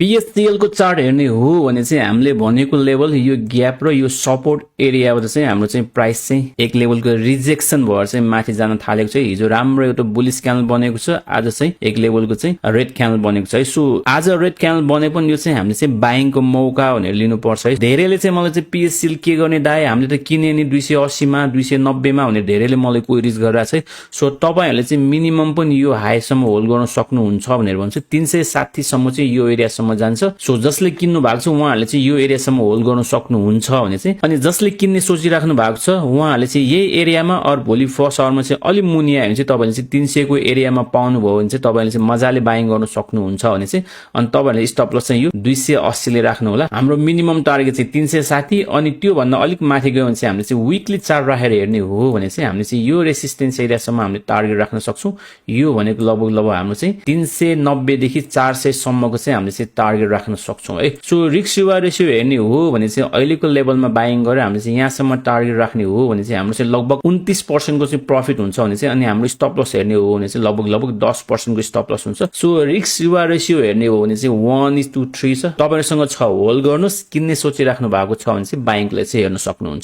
PSCL को chart हेर्ने हो भने चाहिँ हामीले भनेको लेभल यो ग्याप र यो सपोर्ट एरियाबाट चाहिँ हाम्रो चाहिँ प्राइस चाहिँ एक लेभलको रिजेक्सन भएर चाहिँ माथि जान थालेको छ। हिजो राम्रो एउटा बुलिश क्यान्डल बनेको छ, आज चाहिँ एक लेभलको चाहिँ रेड क्यान्डल बनेको छ है। सो आज रेड क्यान्डल बने पनि यो चाहिँ हामीले चाहिँ बाइङको मौका भनेर लिनुपर्छ है। धेरैले चाहिँ मलाई चाहिँ PSCL के गर्ने दाइ, हामीले त किने नि 280 मा 290 मा भनेर धेरैले मलाई क्वेरीज गरिरहेको छ। सो तपाईहरुले चाहिँ मिनिमम पनि यो हाईसम्म होल्ड गर्न सक्नुहुन्छ भनेर भन्छु। 360 सम्म चाहिँ यो एरियासम्म जान्छ। सो जसले किन्नु भएको छ उहाँहरुले चाहिँ यो एरियासम्म होल्ड गर्न सक्नुहुन्छ भने चाहिँ, अनि जसले किन्ने सोचिराख्नु भएको छ उहाँहरुले चाहिँ यही एरियामा और भोलि फर्स्ट आवरमा चाहिँ अलि मुनि आयो भने चाहिँ तपाईहरुले चाहिँ 300 को एरियामा पाउनु भयो भने चाहिँ तपाईहरुले चाहिँ मजाले बाइङ गर्न सक्नुहुन्छ भने चाहिँ, अनि तपाईहरुले स्टप लस चाहिँ यो 280 ले राख्नु होला। हाम्रो मिनिमम टार्गेट चाहिँ 360, अनि त्यो भन्दा अलिक माथि गयो भने चाहिँ हामीले चाहिँ वीकली चार्ट राखेर हेर्ने हो भने चाहिँ हामीले चाहिँ यो रेसिस्टेन्स एरियासम्म हामीले टार्गेट राख्न सक्छौं। यो भनेको लगभग हाम्रो चाहिँ 390 देखि 400 सम्मको चाहिँ हामीले चाहिँ टार्गेट राख्न सक्छौं है। सो रिस्क रिवार्ड रेशियो हेर्ने हो भने चाहिँ अहिलेको लेभलमा बाइङ गरेर हामीले चाहिँ यहाँसम्म टार्गेट राख्ने हो भने चाहिँ हाम्रो चाहिँ लगभग 29% को चाहिँ प्रफिट हुन्छ भने चाहिँ, अनि हाम्रो स्टप लस हेर्ने हो भने चाहिँ लगभग 10% को स्टप लस हुन्छ। सो रिस्क रिवार्ड रेशियो हेर्ने हो भने चाहिँ 1:3 छ। तपाईहरुसँग छ होल्ड गर्नुस्, किन्ने सोचिराख्नु भएको छ भने चाहिँ बाइङले चाहिँ हेर्न सक्नुहुन्छ।